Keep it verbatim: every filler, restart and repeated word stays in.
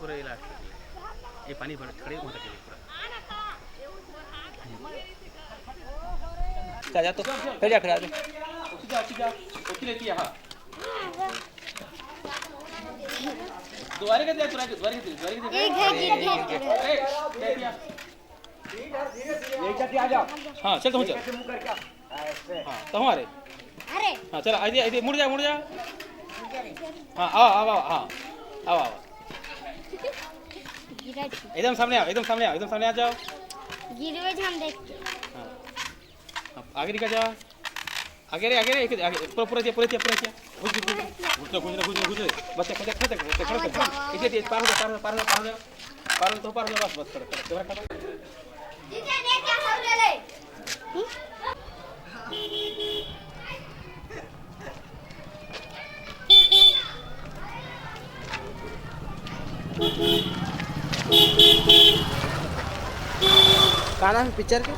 पूरा ये लास्ट तक ले। ये पानी भर खड़े वहाँ तक ले पूरा। जा, जा तो, फिर जा, फिर आ जा। उठी जा, उठी जा, उठी लेती है, हाँ। दोबारा के दे, दोबारा के, दोबारा के दे, दोबारा के दे। एक है, गिर गया। अरे, दे दिया। यही करके आ जाओ। हाँ, चल, तू चल। ऐसे मुंह करके आ। ऐसे। हाँ, तू हमारे। अरे। हाँ, चल, आइए, आइए, मुड़ जा, मुड़ जा। हाँ, आओ, आओ, आओ, हाँ, आओ, आओ। गिरा जी। एकदम सामने आओ, एकदम सामने आओ, एकदम सामने आ जाओ। गिरवे जी हम देख के। हाँ। अब आगे निकल जाओ। आगे रे, आगे रे, एक आगे, पूरा, पूरा दिया, पूरा दिया, पूरा दिया। घुस, घुस, घुस, घुस, घुस, घुस, घुस, घुस। बस, खड़े, खड़े, खड़े, खड़े, खड़े, खड़े। इसे दिए, पार हो जा, पार हो जा, पार हो जा, पार हो जा। पार हो जा, पार हो जा, बस, बस, खड़े, खड़े, खड़े। का नाम है पिक्चर के?